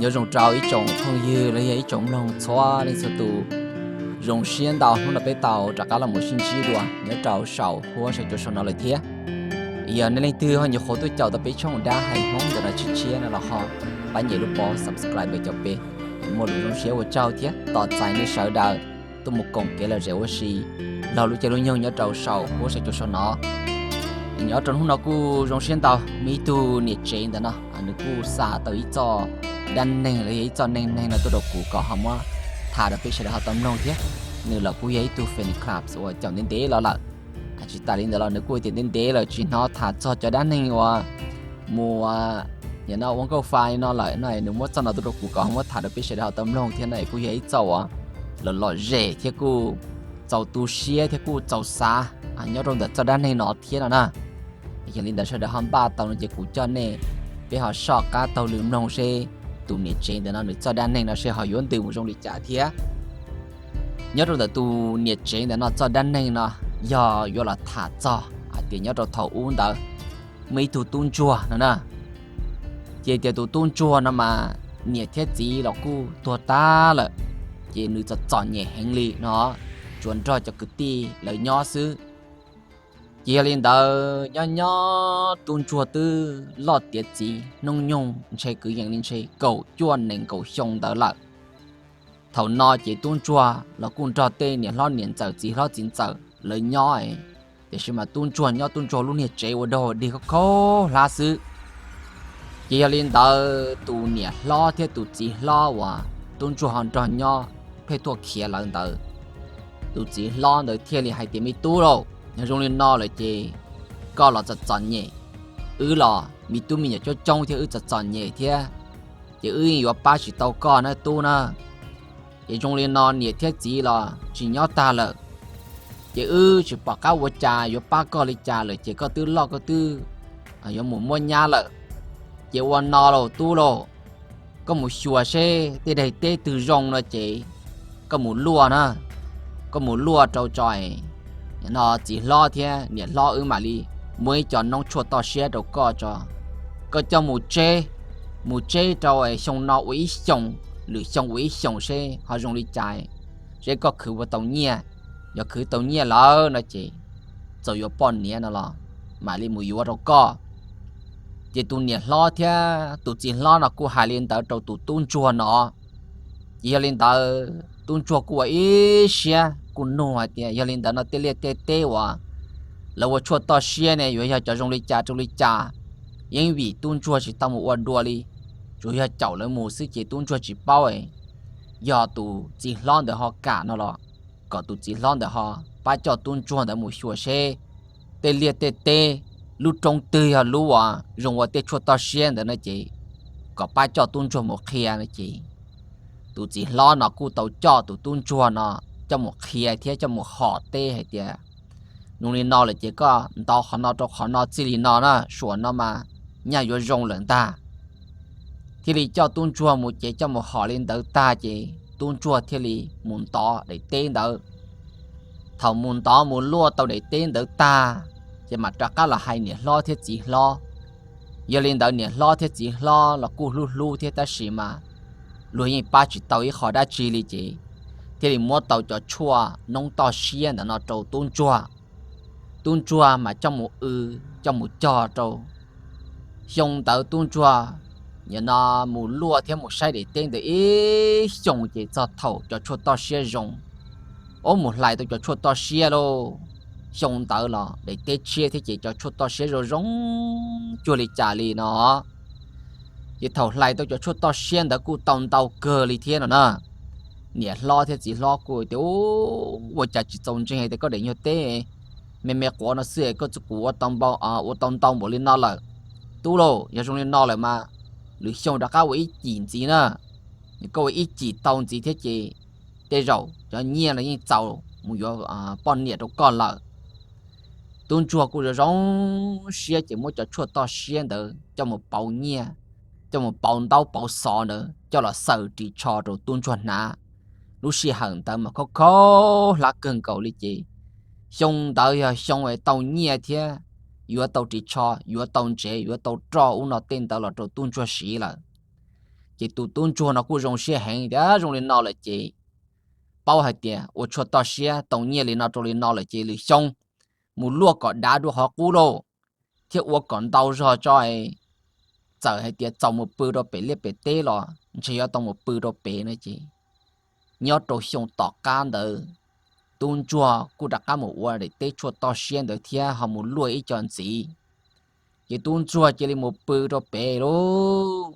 Nyob zoo rau ib tsoom phooj ywg los yog ib tsoom mloog txhua leej txhua tus. Zoo siab ntau hnub no peb tau rov qab los mus sib ntsib dua nyob rau saum huab saum cua saum no lawm thiab. Yog nej leej twg ho nyuam qhuav tuaj caum tau peb tshooj dab hais Hmoob ntawm no tshiab tshiab no los ho pab nyem lub pob subscribe ntawm caum peb. Muaj lus zoo siab ua tsaug thiab tos txais nej sawv daws tuaj mus koom kev lom zem ua si laug lub caij lub nyoog nyob rau saum huab saum cua saum no. Nyob rau hnub no kuj zoo siab ntau, muaj ib tug niam tsev ntawm no nws kuj xa tau ib txoj dab neeg los yog ib txoj neej neeg no tuaj rau kuv kom ho muab tham rau peb sawv daws ho tau mloog thiab. Nws los kuj yog ib tug fan club uas caum ntev ntev los lawm. Tsis tas li ntawd los nws kuj tias ntev ntev lawm tsis hnov tham txog cov dab neeg uas mus nim no ua nkauj fa li no lawm no, nws muab txoj no tuaj rau kuv kom ho muab tham rau peb sawv daws ho tau mloog thiab no. Kuj yog ib txoj uas lom lom zem thiab kuj txaus tu siab thiab kuj txaus xav nyob rau ntawm txoj dab neeg no thiab no na. Yog li ntawd sawv daws ho npaj tau no ces kuv coj nej peb ho soj qab taug lw mloog seb tus niam tsev ntawm no nws txoj dab neeg no seb ho yuav ntws mus zoo li cas thiab. Nyob rau ntawm tus niam tsev ntawm no txoj dab neeg no yog yuav los tham txog hais tias nyob rau thaum ub ntawd muaj ib tug tub ntsuag no na. Ces tias tus tub ntsuag no mas niam thiab txiv los kuj tuag tag lawm, ces nws txom txom nyem heev li no, tsuas nrog cov kwv tij lawv nyob xwb. Ces yog li ntawd nyob nyob tub ntsuag twb loj tiav txiv, hnub nyoog ntshe kwv yees li ntshe kaum cuaj nees nkaum xyoo ntawd lawm. Thaum no ces tub ntsuag los kuj nrog tej niam hlob niam ntxawm txiv hlob txiv ntxawm lawv nyob, tiam sis mas tub ntsuag nyob tub ntsuag lub niag tsev ua dog dig khaub khaub hlab xwb. Ces yog li ntawd tus niam hlob thiab tus txiv hlob uas tub ntsuag ho nrog nyob pheej tuaj khiav lawv ntawd, tus txiv hlob ntawd thiaj li hais tias, Me tub lauj, yog zoo li no lawm ces koj los txom txom nyem, wb los me tub me nyuam coob coob thiab wb txom txom nyem thiab, ces wb yeej yuav pab tsis tau koj na tub na. Ces zoo li no niam thiab txiv los tsis nyob tag lawm, ces wb tsis pom qab ua cas yuav pab koj li cas lawm ces koj twb loj koj twb yuav mus muaj nyab lawm. Ces ua no lauj tub lauj, koj mus xyuas seb tej daim teb twg zoo no ces koj mus luaj na, koj mus luaj rau tso, no txiv hlob thiab niam hlob wb mam li muab ib co noob tshuaj toj siab rau koj tso. Koj coj mus tseb, mus tseb rau xyoo no ua ib xyoos, lwm xyoo ua ib xyoos seb ho zoo li cas, seb koj khwv ua tau nyiaj. Yog khwv tau nyiaj lawm no ces txawm yuav poj niam no los mam li mus yuav rau koj. Ces tus niam hlob thiab tus txiv hlob no kuj hais li ntawd rau tus tub ntsuag no. Ces yog li ntawd tub ntsuag kuj ua ib siab kuj nug hais tias yog li ntawd no tej liaj tej teb uas lawv ua tshuaj toj siab ne yuav yog cov zoo li cas rau li cas. Yeej vim tub ntsuag tsis tau mus ua dua li, tsuas yog caum lawv mus xwb ces tub ntsuag tsis paub. Yog tus txiv hlob ntawd ho kam no los kom tus txiv hlob ntawd ho pab coj tub ntsuag ntawd mus xyuas seb tej liaj tej teb, lub roob twg yog lub uas zoo ua tej tshuaj toj siab ntawd no ces kom pab coj tub ntsuag mus qhia no ces tus txiv hlob no kuj tau coj tus tub ntsuag no coj mus qhia thiab coj mus hom teb hais tias zoo li no lawm ces koj ntaus qhov no rau qhov no txij li no na, suam no mas nyaj yuav zoo lawm ntag. Thiaj li coj tub ntsuag mus ces coj mus hom li ntawd tag ces tub ntsuag thiaj li mus ntov daim teb ntawd. Thaum mus ntov mus luaj tau daim teb ntawd tag, ces mam rov qab los hais niam hlob thiab txiv hlob. Yog li ntawd niam hlob thiab txiv hlob los kuj hlub hlub thiab tab sis mas luag yeej pab tsis tau ib qho dab tsi li ces thiaj li muab tau cov tshuaj noob toj siab ntawm no rau tub ntsuag. Tub ntsuag mas coj mus w, coj mus cog rau. Xyoo ntawd tub ntsuag nim no mus luaj thiab mus saib daim teb ntawd ib xyoos ces txog thaum cov tshuaj toj siab zoo. Ub, mus hlais tau cov tshuaj toj siab lauj. Xyoo ntawd los daim teb tshiab thiab ces cov tshuaj toj siab zoo zoo cuag li cas li no. Ces thaum hlais tau cov tshuaj toj siab ntawd kuj tau ntau kawg li thiab no na. Niam hlob thiab txiv hlob kuj tias, Ua cas tsis txaus ntseeg hais tias koj daim nyuag teb me me quav no xwb koj txawm kuj ua tau ntau npaum li no lawm. Tub lauj, yog zoo li no lawm mas lwm xyoo rov qab ua ib cim ntxiv na. Koj ua ib cim tau ntxiv thiab ces tej zaum cov nyiaj no yeej txaus mus yuav poj niam rau koj lawm. Tub ntsuag kuj zoo zoo siab ces muab cov tshuaj toj siab ntawd coj mus pauv nyiaj, coj mus pauv ntaub pauv xov ntawd coj los xaws ris tsho rau tub ntsuag hnav. Lub sij hawm ntawd mas khaub khaub hlab kawg nkaus li ces xyoo ntawd yog xyoo es tau nyiaj thiab yuav tau ris tsho, yuav tau ntsev, yuav tau roj ub no tej ntawd los rau tub ntsuag siv lawm. Ces tus tub ntsuag no kuj zoo siab heev tias zoo li no lawm ces paub hais tias ua tshuaj toj siab tau nyiaj li no rau li no lawm ces lwm xyoo mus luaj kom dav dua qhov qub lauj, thiab ua kom ntau zog tso, txawm hais tias txaus mus pw rau pem liaj pem teb los ntshe yuav tau mus pw rau pem no ces nyob rau xyoo tom qab ntawd tub ntsuag kuj rov qab mus ua daim teb tshuaj toj siab ntawd thiab ho mus luaj ib co ntxiv. Ces tub ntsuag cia li mus pw rau pem lauj,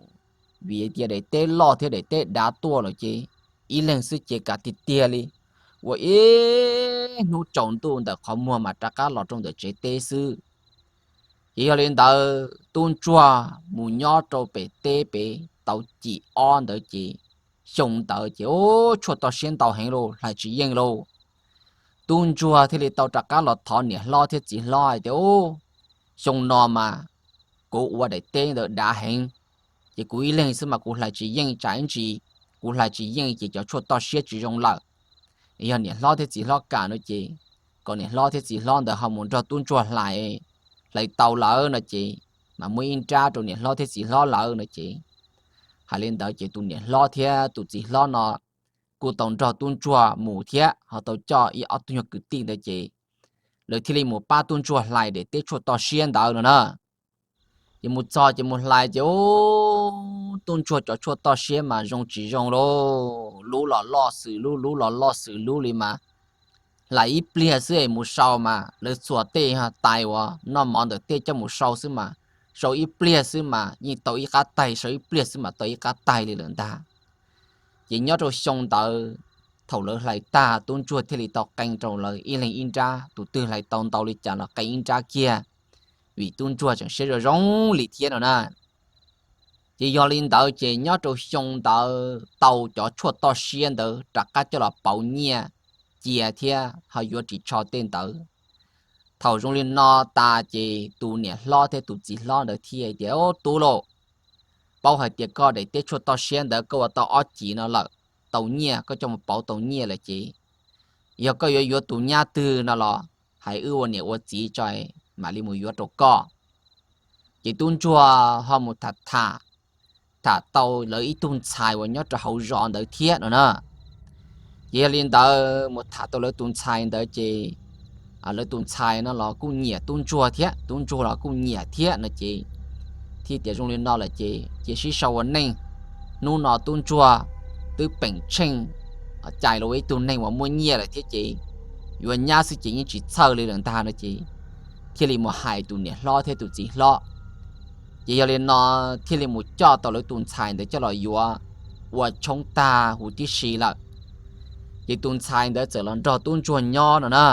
vim tias daim teb loj thiab daim teb dav tuaj lawm ces ib leeg xwb ces kam tiag tiag li, ua ib hnub tsaus ntuj ntawm qhov muag mas rov qab los rau ntawm tsev teb xwb. Ces yog li ntawd tub ntsuag mus nyob rau pem teb pem tau cim ob ntawd ces xyoo ntawd ces tshuaj toj siab ntau heev lauj, hlais tsis yeej lauj. Tub ntsuag thiaj li tau rov qab los thov niam hlob thiab txiv hlob hais tias, Xyoo no mas kuv ua daim teb ntawd dav heev, ces kuv ib leeg xwb mas kuv hlais tsis yeej tsam ib ntsis kuv hlais tsis yeej ces cov tshuaj toj siab tsis zoo lawm. Yog niam hlob thiab txiv hlob kam no ces kom niam hlob thiab txiv hlob ntawd ho mus nrog tub ntsuag hlais, hlais tau lawm no ces mas muab ib nrab rau niam hlob thiab txiv hlob lawm no ces, hais li ntawd ces tus niam hlob thiab tus txiv hlob no kuj tau nrog tub ntsuag mus thiab ho tau coj ib ob tug nyuag kwv tij ntawd ces lawv thiaj li mus pab tub ntsuag hlais daim teb tshuaj toj siab ntawd no na. Ces mus txog ces mus hlais ces tub ntsuag cov tshuaj toj siab mas zoo tsis zoo lauj, lub los loj xwm lub, lub los loj xwm lub li mas hlais ib pliag xwb es mus sau mas lawv txhua tej tais uas noj mov ntawm tej coj mus sau xwb mas, sau ib pliag xwb mas yeej tau ib qab taig, sau ib pliag xwb mas tau ib qab taig li lawm ntag. Ces nyob rau xyoo ntawd thaum lawv hlais tag tub ntsuag thiaj li tau qee rau lawv ib leeg ib nrab, tus twg hlais tau ntau li cas los qee ib nrab kiag, vim tub ntsuag tseem siab zoo zoo li thiab no na. Ces yog li ntawd ces nyob rau xyoo ntawd tau cov tshuaj toj siab ntawd rov qab coj los pauv nyiaj cia thiab ho yuav ris tsho tej ntawd. Thaum zoo li no tas ces tus niam hlob thiab tus txiv hlob ntawd thiaj tias, Tub lauj, paub hais tias koj daim teb tshuaj toj siab ntawd koj ua tau ob cim no lawm, tau nyiaj, koj coj mus pauv tau nyiaj lawm ces yog koj yuav yuav tus nyab twg no los hais wb ua niam ua txiv tso mam li mus yuav rau koj. Ces tub ntsuag ho mus tham tham, tham tau lawv ib tug ntxhais uas nyob rau hauv zos ntawd thiab no na. Ces yog li ntawd mus tham tau lawv tus ntxhais ntawd ces lawv tus ntxhais no los kuj nyiam tub ntsuag thiab, tub ntsuag los kuj nyiam thiab no ces thiaj tias zoo li no lawm ces cia sib sau ua neej. Hnub no tub ntsuag twb peem tsheej cais los ua ib tug neeg uas muaj nyiaj lawm thiab ces yuav nyab xwb ces yeej tsis txhawj li lawm ntag no ces thiaj li mus hais tus niam hlob thiab tus txiv hlob. Ces yog li no thiaj li mus coj tau lawv tus ntxhais ntawd coj los yuav ua tshoob tag huv tib si lawm. Ces tus ntxhais ntawd txawm los nrog tub ntsuag nyob no na.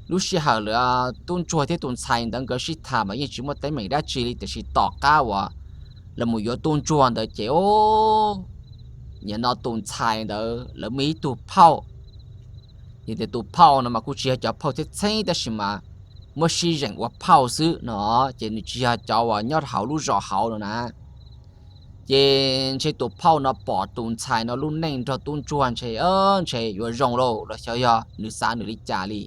Lub sij hawm lawm tub ntsuag thiab tus ntxhais ntawd nkawd sib tham mas yeej tsis muaj teeb meem dab tsi li, tiam sis tom qab uas lawv mus yuav tub ntsuag ntawd ces nim no tus ntxhais ntawd lawv muaj ib tug phauj. Yog tias tus phauj no mas kuj tsis yog cov phauj txheeb txheeb tab sis mas muab sib zeem ua phauj xwb no, ces nws tsis yog cov uas nyob hauv lub zos hauv no na. Ces ntshe tus phauj no pom tus ntxhais no lub neej nrog tub ntsuag ntshe, ntshe yuav zoo lauj los xyov yog nws xav nws li cas li.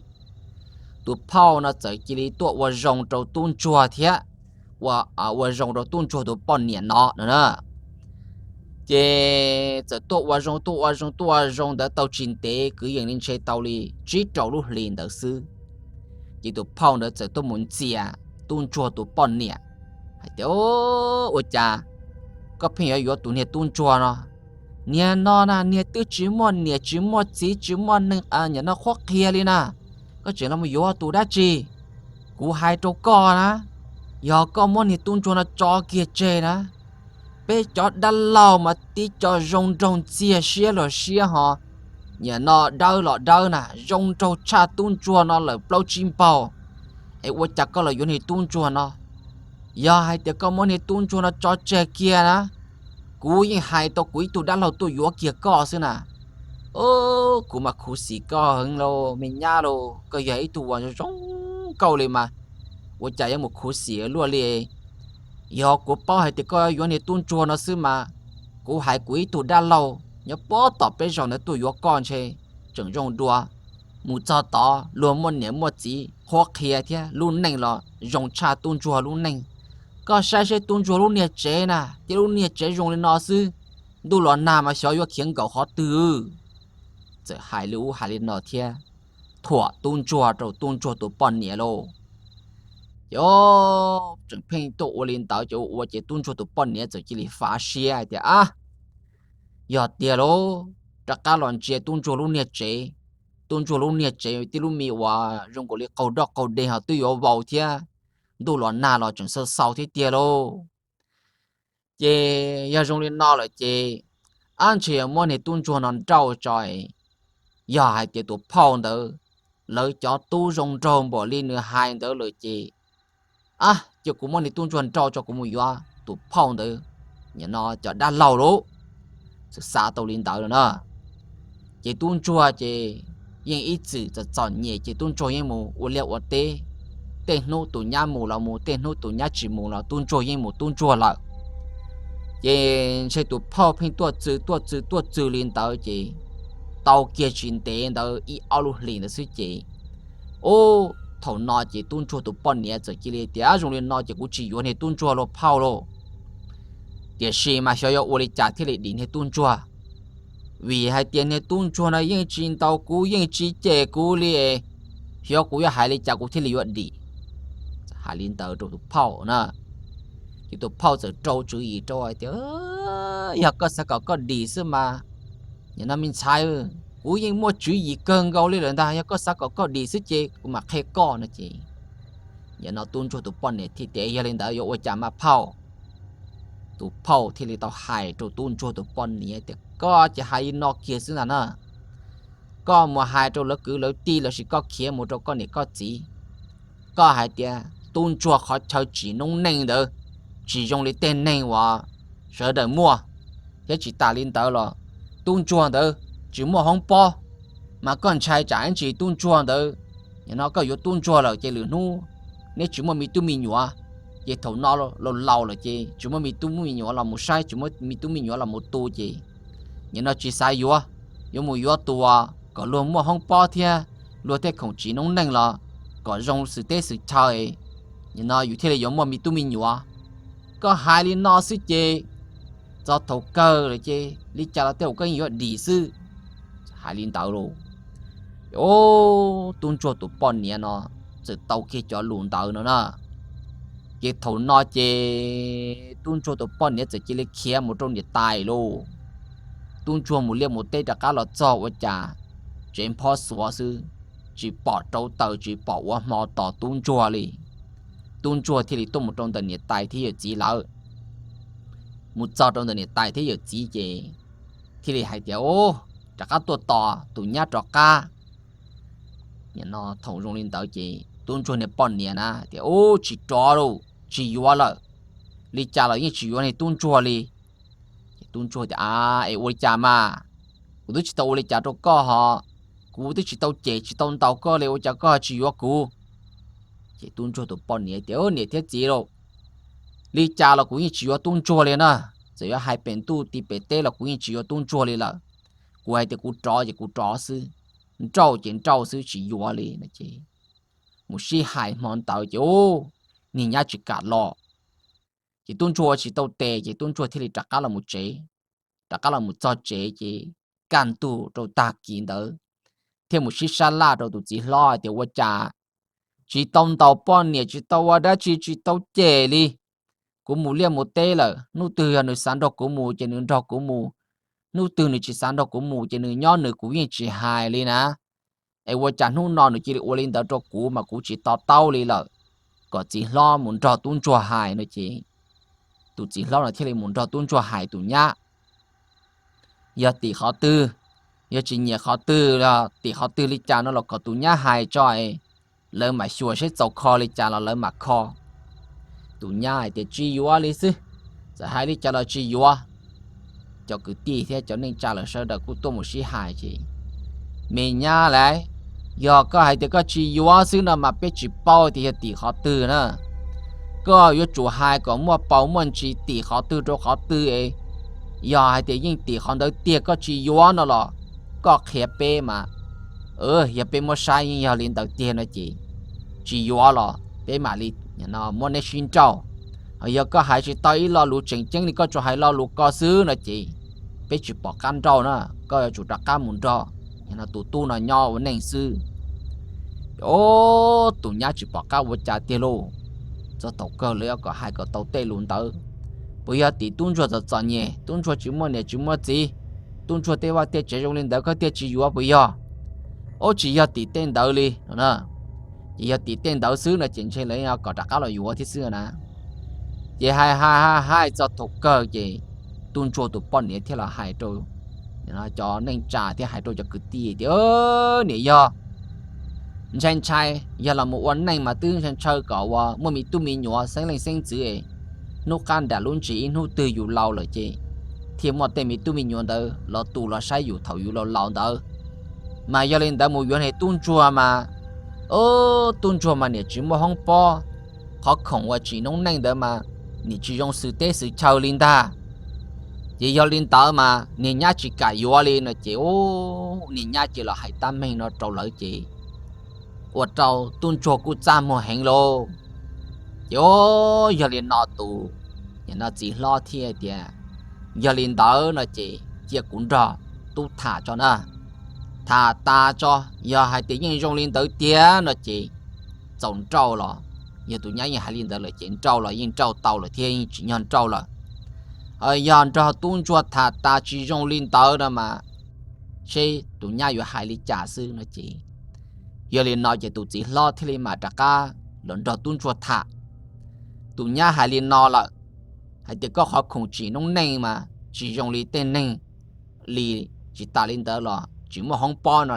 Tus phauj no txawm cia li tuaj ua zoo rau tub ntsuag thiab, ua zoo rau tub ntsuag tus poj niam no no na. Ces txawm tuaj ua zoo tuaj ua zoo tuaj ua zoo ntawd tau tsis ntev kwv yees li ntshe tau li tsib rau lub hlis ntawd xwb, ces tus phauj ntawd txawm tuaj mus ntxias tub ntsuag tus poj niam hais tias, Ua cas koj pheej yuav yuav tus niag tub ntsuag no? Niag no na niag twb tsis muaj niam tsis muaj txiv tsis muaj neeg, nim no qhuab qhia li na, koj tseem los yuav tus dab tsi? Kuv hais rau koj na, yog koj muab niag tub ntsuag no tso kiag tseg na, peb cov dab laug mas tib co zoo nraug ntxiag siab los siab ho, nim no dawb los dawb na zoo nraug tshaj tub ntsuag no lawm plaub tsib npaug. Es ua cas koj los yuav niag tub ntsuag no? Yog hais tias koj muab niag tub ntsuag no tso tseg kiag na, kuv yeej hais tau kuv ib tug dab laug tuaj yuav kiag koj xwb na. Kuv mas khuv xim koj heev lauj me nyab lauj, koj yog ib tug uas zoo nkauj li mas ua cas yuav mus khuv xim luaj li. Yog kuv paub hais tias koj yuav niag tub ntsuag no xwb mas kuv hais kuv ib tug dab laug nyob puag tom peb zos ntawd tuaj yuav koj ntshe tseem zoo dua. Mus txog tod luag muaj niam muaj txiv qhuab qhia thiab lub neej los zoo tshaj tub ntsuag lub neej. Koj saib seb tub ntsuag lub niag tsev na, cia lub niag tsev zoo li no xwb, ntuj los nag mas xyov yuav khiav nkaum qhov twg. Txawm hais li ub hais li no thiab thuam tub ntsuag rau tub ntsuag tus poj niam lauj. Ces tseem pheej tuaj ua li ntawd ces ua ua ces tub ntsuag tus poj niam txawm cia li fav siab hais tias, ab, yog tiag lauj, rov qab los ntsia tub ntsuag lub niag tsev. Tub ntsuag lub niag tsev tib lub me uas zoo nkaus li qaug doj qaug deg ho twb yuav vau thiab, ntuj los nag los tseem xau xau thiab tiag lauj. Ces yog zoo li no lawm ces, ab, ntshe yuav muab niag tub ntsuag no nrauj tso. Yog hais tias tus phauj ntawd lawv cov tub zoo nraug npaum li nws hais ntawd lawm ces, ab, cia kuv muab niag tub ntsuag nrauj tso kuv mus yuav tus phauj ntawd, nim no cov dab laug lauj. Txawm xav tau li ntawd lawm na. Ces tub ntsuag ces yeej ib txwm txom txom nyem ces tub ntsuag yeej mus ua liaj ua teb. Tej hnub tus nyab mus los mus, tej hnub tus nyab tsis mus los tub ntsuag yeej mus tub ntsuag lawm. Ces ntshe tus phauj pheej tuaj txw tuaj txw tuaj txw li ntawd ces tau kiag tsis ntev ntawd ib ob lub hlis ntawd xwb ces, ub, thaum no ces tub ntsuag tus poj niam txawm cia li tias, zoo li no ces kuv tsis yuav niag tub ntsuag lauj phauj lauj. Tiam sis mas xyov yuav ua li cas thiaj li dim niag tub ntsuag, vim hais tias niag tub ntsuag no yeej tsis ntaus kuv yeej tsis cem kuv li, xyov kuv yuav hais li cas kuv thiaj li yuav dim. Hais li ntawd rau tus phauj na. Ces tus phauj txawm rau tswv yim rau hais tias, yog koj xav kom koj dim xwb mas, nim no me ntxhais, kuv yeej muaj tswv yim kawg nkaus li lawm ntag, yog koj xav kom koj dim xwb ces kuv mam qhia koj no ces, nim no tub ntsuag tus poj niam thiaj tias, yog li ntawd yuav ua cas mas phauj? Tus phauj thiaj li tau hais rau tub ntsuag tus poj niam tias, koj ces hais li no kiag xwb ntag na. Koj mus hais rau lawv kwv lawv tij lossis koj khiav mus rau koj niam koj txiv, koj hais tias tub ntsuag qhov chaw tsim noob neej ntawd tsis zoo li tej neeg uas sawv daws muaj, thiab tsis tas li ntawd los tub ntsuag ntawd tsis muaj hoob pob, mas koj ntshai tsam ib ntsis tub ntsuag ntawd, nim no koj yuav tub ntsuag lawm ces lwm hnub neb tsis muaj me tub me nyuam, ces thaum no laus laus lawm ces tsis muaj me tub me nyuam los mus saib, tsis muaj me tub me nyuam los mus tu ces, nim no tsis xav yuav, yuav mus yuav tus uas kom luag muaj hoob pob thiab luag tej khoom tsim noob neej los kom zoo xwm teb xwm chaw, nim no yus thiaj li yuav muaj me tub me nyuam. Koj hais li no xwb ces txog thaum kawg lawm ces li cas los tej zaum koj yeej yuav dim xwb. Hais li ntawd lauj, tub ntsuag tus poj niam no txawm tau kiag cov lus ntawd no na. Ces thaum no ces tub ntsuag tus poj niam txawm cia li khiav mus rau niam tais lauj. Tub ntsuag mus liaj mus teb rov qab los txog ua cas tsev nphob xuav xwb, tsis pom rauv taws tsis pom ua hmo tos tub ntsuag li. Tub ntsuag thiaj li tuaj mus rau ntawm niam tais thiab yawm txiv lawm. Mus txog rau ntawm niam tais thiab yawm txiv ces thiaj li hais tias, rov qab tuaj tos tus nyab rov qab. Nim no thaum zoo li ntawd ces tub ntsuag niag poj niam na tias, ub, tsis rov lauj, tsis yuav lawm, li cas los yeej tsis yuav niag tub ntsuag li. Ces tub ntsuag tias, a, es ua li cas mas, kuv twb tsis tau ua li cas rau koj hos, kuv twb tsis tau cem tsis tau ntaus koj li ua cas koj tsis yuav kuv? Ces tub ntsuag tus poj niam tias, niam thiab txiv lauj, li cas los kuv yeej tsis yuav tub ntsuag li na. Txawm yuav hais pem ntuj ti pem teb los kuv yeej tsis yuav tub ntsuag li lawm. Kuv hais tias kuv rov ces kuv rov xwb, nrauj ces nrauj xwb tsis yuav li no ces mus sib hais hmo ntawd ces, ub, niag nyab tsis kam los. Ces tub ntsuag ua tsis tau tes ces tub ntsuag thiaj li rov qab los mus tsev. Rov qab los mus txog tsev ces kaj ntug rau tag kis ntawd thiaj mus sib sab laj rau tus txiv hlob hais tias, ua cas tsis tau ntaus poj niam tsis tau ua dab tsi tsis tau cem li? Kuv mus liaj mus teb lawm, hnub twg yog nws xav nrog kuv mus ces nws nrog kuv mus, hnub twg nws tsis xav nrog kuv mus ces nws nyob nws, kuv yeej tsis hais li na. Es ua cas hnub no nws cia li ua li ntawd rau kuv mas kuv tsis to taub li lawm. Kom txiv hlob mus nrog tub ntsuag hais no ces tus txiv hlob no thiaj li mus nrog tub ntsuag hais tus nyab. Yog tim qhov twg, yog tsis nyiam qhov twg los tim qhov twg li cas no los kom tus nyab hais tso, lawv mam xyuas seb txaus kho li cas los lawv mam kho. Tus nyab hais tias tsis yuav li xwb, txawm hais li cas los tsis yuav. Cov kwv tij thiab cov neej tsa lawv sawv daws kuj tuaj mus sib hais ces, me nyab lauj, yog koj hais tias koj tsis yuav xwb no mas peb tsis paub tias yog tim qhov twg na. Koj yuav tsum hais kom muaj paus muaj ntsis tim qhov twg rau qhov twg es, yog hais tias yeej tim qhov ntawd tiag koj tsis yuav no los koj qhia peb mas, yog peb muab saib yeej yog li ntawd tiag no ces tsis yuav los peb mam li muab neb sib nrauj. Ho yog koj hais tsis tau ib lo lus tseem ceeb li, koj tsuas hais lo lus ko xwb no ces peb tsis pom qab nrauj na, koj yuav tsum rov qab mus nrog tus tub no nyob ua neej xwb. Tus nyab tsis pom qab ua cas tiag lauj. Txog thaum kawg lawv yuav kom hais kom tau tej lus ntawd. Puas yog tim tub ntsuag txom txom nyem, tub ntsuag tsis muaj niam tsis muaj txiv, tub ntsuag tej vaj tej tsev zoo li ntawd koj thiaj tsis yuav puas yog? Ub, tsis yog tim tej ntawd li no. Ces yog tim tej ntawd xwb no ces ntshe lawv yuav kom rov qab los yuav thiab xwb na. Ces hais hais hais txog thaum kawg ces tub ntsuag tus poj niam thiaj los hais rau cov neej tsa thiab hais rau cov kwv tij tias, niam yog ntshai ntshai, yog los mus ua neej mas twb ntshai ntshaw kom uas muaj me tub me nyuam xeeb leej xeeb ntxwv, hnub qab nram lub ntsis ib hnub twg yus laus lawm ces thiaj muaj tej me tub me nyuam ntawd los tu los saib yus thaum yus laus laus ntawd. Mas yog li ntawd mus yuav niag tub ntsuag mas, tub ntsuag mas niam tsis muaj hoob pob, qhov khoom uas tsim noob neej ntawd mas niam tsis zoo xws teb xws chaw li ntag. Ces yog li ntawd mas niag nyab tsis kam yuav li no ces, niag nyab ces los hais tab meeg no rau lawv ces ua rau tub ntsuag kuj txaj muag heev lauj. Ces yog li no tus, no txiv hlob thiaj tias, yog li ntawd no ces cia kuv nrog tub tham tso na. Tham tas tso, yog hais tias yeej zoo li ntawd tiag no ces txaus nrauj los, yog tus nyab yeej hais li ntawd lawm ces nrauj los yeej nrauj tau lawm thiab, yeej tsim nyog nrauj lawm. Yog nrog tub ntsuag tham tas tsis zoo li ntawd no mas seb tus nyab yuav hais li cas xwb no ces, yog li no ces tus txiv hlob thiaj li mam rov qab los nrog tub ntsuag tham. Tus nyab hais li no lawm, hais tias koj qhov khoom tsim noob neej mas tsis zoo li tej neeg li, tsis tas li ntawd los tsis muaj hoob pob no.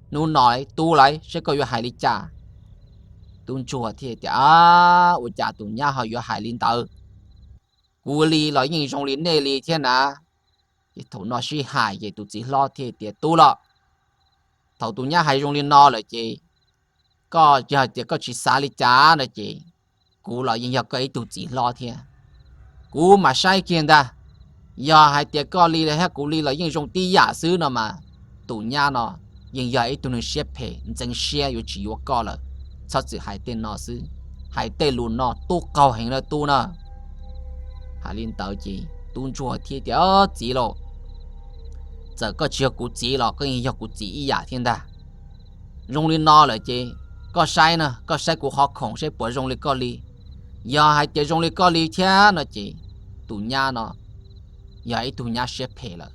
Hnub no tub lauj, seb koj yuav hais li cas? Tub ntsuag thiaj tias, ua cas tus nyab ho yuav hais li ntawd? Kuv li los yeej zoo li nej li thiab na. Ces thaum no sib hais ces tus txiv hlob thiaj tias, tub lauj, thaum tus nyab hais zoo li no lawm ces koj yog tias koj tsis xav li cas no ces kuv los yeej yog koj ib tug txiv hlob thiab. Kuv mam saib kiag ntag, yog hais tias koj li thiab kuv li los yeej zoo tib yam xwb no mas tus nyab no yeej yog ib tug neeg siab phem ntxeev siab yuav tsis yuav koj lawm. Txhob txwm hais tej no xwb, hais tej lus no tub qaug heev na tub na. Hais li ntawd ces tub ntsuag thiaj tias, txiv lauj, txawm koj tsis yog kuv txiv los koj yeej yog kuv txiv ib yam thiab ntag. Zoo li no lawm ces koj saib na, koj saib kuv qhov khoom seb puas zoo li koj li. Yog hais tias zoo li koj li thiab no ces tus nyab no yog ib tug nyab siab phem lawm.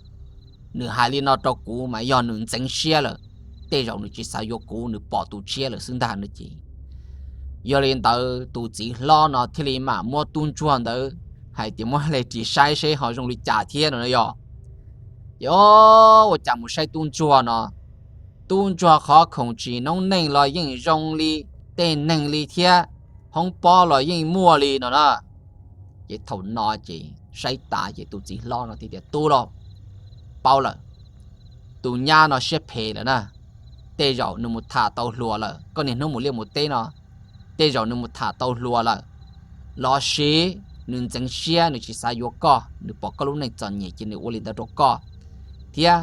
Nws hais li no rau kuv mas yog nws ntxeev siab lawm, tej zaum nws tsis xav yuav kuv, nws pom tus tshiab lawm xwb ntag no ces. Yog li ntawd tus txiv hlob no thiaj li mam muab tub ntsuag ntawd hais tias muab hle ris saib seb ho zoo li cas thiab no yog. Ces ua cas mus saib tub ntsuag no, tub ntsuag qhov khoom tsim noob neej los yeej zoo li tej neeg li thiab, hoob pob los yeej muaj li no na. Ces thaum no ces saib tas ces tus txiv hlob no thiaj tias, tub lauj, paub lawm, tus nyab no siab phem lawm na. Tej zaum nws mus tham tau hluas lawm, koj niaj hnub mus liaj mus teb no, tej zaum nws mus tham tau hluas lawm, los sis nws ntxeev siab nws tsis xav yuav koj, nws pom koj lub neej txom nyem ces nws ua li ntawd rau koj. Thiab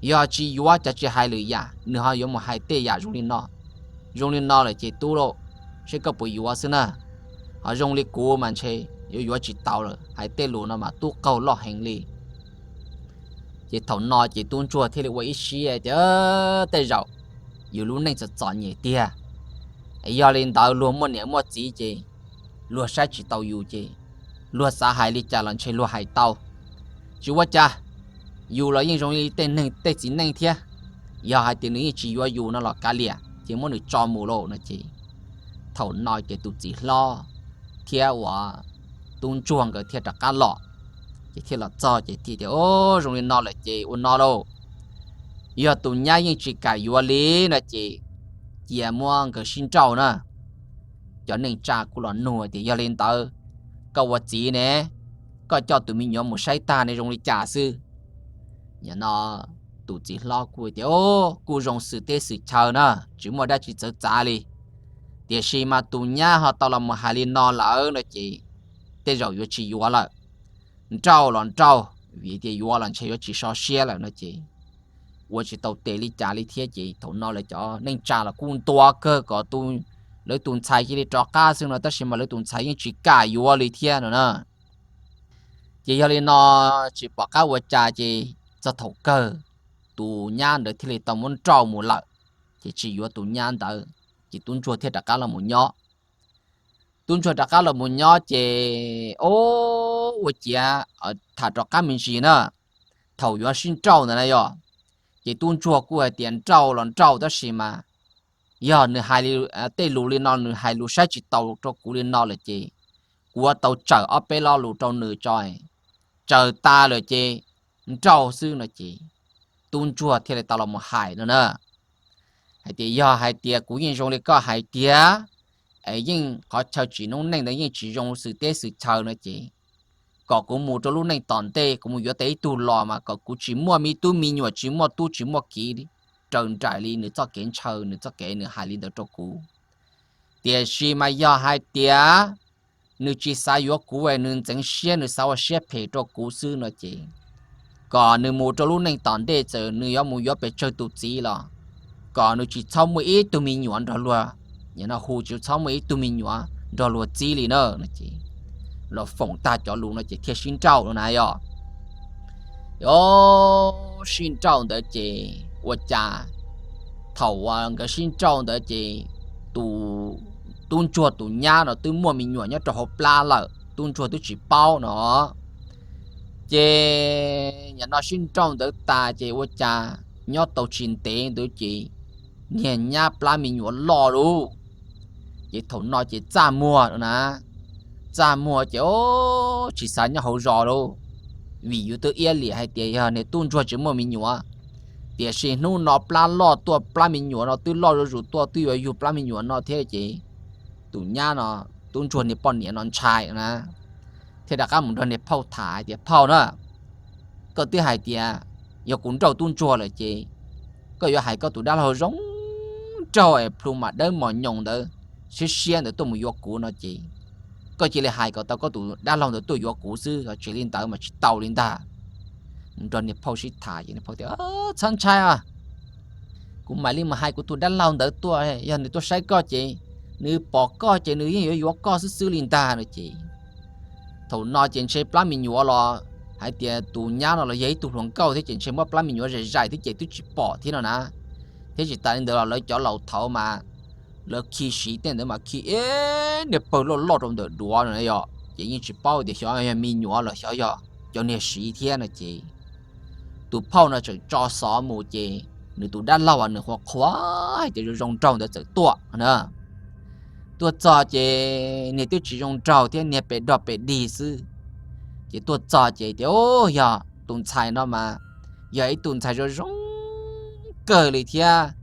yog tsis yuav cas tsis hais lwm yam, nws ho yuav mus hais tej yam zoo li no. Zoo li no lawm ces tub lauj, seb koj puas yuav xwb na. Ho zoo li kuv mas ntshe yuav yuav tsis tau lawm, hais tej lus no mas tub qaug loj heev li. Ces thaum no ces tub ntsuag thiaj li ua ib siab tias, tej zaum yus lub neej txom txom nyem tiag. Yog li ntawd luag muaj niam muaj txiv ces luag saib tsis tau yus ces luag xav hais li cas los ntshe luag hais tau. Tsis ua cas, yus los yeej zoo li tej neeg tej txiv neej thiab. Yog hais tias nws yeej tsis yuav yus no los kav liam ces muab nws tso mus lauj no ces. Thaum no ces tus txiv hlob thiab uas tub ntsuag nkawd thiaj rov qab los. Ces thiaj los txog ces thiaj tias, o, zoo li no lawm ces ua no lauj, yog tus nyab yeej tsis kam yuav li no ces cia muab nkawd sib nrauj na. Cov neej tsa kuj los nug tias, yog li ntawd koj ua txiv ne, koj coj tus me nyuam mus saib tag ne zoo li cas xwb? Nim no tus txiv hlob kuj tias, o, kuj zoo xwm teb xwm chaw na, tsis muaj dab tsi txawv txav li. Tiam sis mas tus nyab ho tau los mus hais li no lawm no ces tej zaum yuav tsis yuav lawm. Nrauj los nrauj, vim tias yuav los ntshe yuav tsis so siab lawm no ces ua tsis tau tes li cas li thiab ces thaum no lawv cov neej tsa los kuj ntuas kawg kom tus lawv tus ntxhais cia li rov qab xwb no, tab sis mas lawv tus ntxhais yeej tsis kam yuav li thiab no na. Ces yog li no tsis pom qab ua cas ces txog thaum kawg tus nyab ntawd thiaj li tau muab nrauj mus lawm, ces tsis yuav tus nyab ntawd, ces tub ntsuag thiaj rov qab los mus nyob. Tub ntsuag rov qab los mus nyob ces, o, ua ciav tham rov qab me ntsis na, thaum yuav sib nrauj ntawd na yog, ces tub ntsuag kuj hais tias nrauj los nrauj tab sis mas yog nws hais tej lus li no, nws hais lus saib tsis taus rau kuv li no lawm ces kuv yuav tau tsawm ob peb lo lus rau nws tso, tsawm tas lawm ces nrauj xwb no ces tub ntsuag thiaj li tau los mus hais no na, hais tias yog hais tias kuv yeej zoo li koj hais tiag, es yeej qhov chaw tsim noob neej ntawd yeej tsis zoo xwm teb xwm chaw no ces kom kuv mus rau lub neej tom ntej kuv mus yuav tau ib tug los mas kom kuv tsis muaj me tub me nyuam, tsis muaj tub tsis muaj kiv raws nraim li nws txoj kev ntshaw, nws txoj kev nws hais li ntawd rau kuv. Tiam sis mas yog hais tias nws tsis xav yuav kuv, nws ntxeev siab nws xav ua siab phem rau kuv xwb no ces kom nws mus rau lub neej tom ntej, txawm nws yuav mus yuav pes tsawg tus txiv los kom nws tsis txhob muaj ib tug me nyuam nrog luag, nim no hu tsis txhob muaj ib tug me nyuam nrog luag txib li na no ces los foom tag cov lus no ces thiaj sib nrauj no na yog. Os, sib nrauj ntawd ces ua cas thaum uas nkawd sib nrauj ntawd ces tus tub ntsuag tus nyab no twb muaj me nyuam nyob rau hauv plab lawm, tub ntsuag twb tsis paub no. Ces nim no sib nrauj ntawd tas ces ua cas nyob tau tsis ntev ntawd ces niag nyab plab me nyuam loj lauj. Ces thaum no ces txaj muag na, txaj muag ces, o, tsis xav nyob hauv zos lauj, vim yus twb iab liam hais tias yog niag tub ntsuag tsis muaj me nyuam. Tiam sis hnub no plab loj tuaj, plab me nyuam no twb loj zuj zus tuaj twb yuav yug plab me nyuam no thiab ces tus nyab no, tub ntsuag niag poj niam no ntshai na, thiaj rov qab mus nrog niag phauj tham hais tias phauj na, koj twb hais tias yog kuv nrauj tub ntsuag lawm ces koj yuav hais koj tus dab laug zoo nraug es plhu mas dawb mos nyoos ntawd, siab siab ntawd tuaj mus yuav kuv no ces koj cia li hais kom tau koj tus dab laug ntawd tuaj yuav kuv xwb, tsis li ntawd mas tsis tau li ntag. Mus nrog niag phauj sib tham ces niag phauj tias txhob ntshai os, kuv mam li mus hais kuv tus dab laug ntawd tuaj, yog nws tuaj saib koj ces nws pom koj ces nws yeej yuav yuav koj xwb xwb li ntag no ces thaum no ces ntshe plab me nyuam los hais tias tus nyab no los yog ib tug hluas nkauj thiab ces ntshe muab plab me nyuam zais zais thiab ces twb tsis pom thiab no na. Thiab tsis tas li ntawd los lawv cov laus thaud mas lawv khi siv tej ntawd mas khi ib niag pawg loj loj rau ntawm duav no yog ces yeej tsis paub tias xyov yog me nyuam los xyov yog cov niag siv thiab no ces tus phauj no tseem tso xov mus ces nws tus dab laug uas nws qhuas qhuas hais tias zoo zoo nraug ntawd txawm tuaj na. Tuaj txog ces niag twb tsis zoo nraug thiab, niag pes dog pes dig xwb. Ces tuaj txog ces tias, Yog tus ntxhais no mas yog ib tug ntxhais zoo zoo kawg li thiab,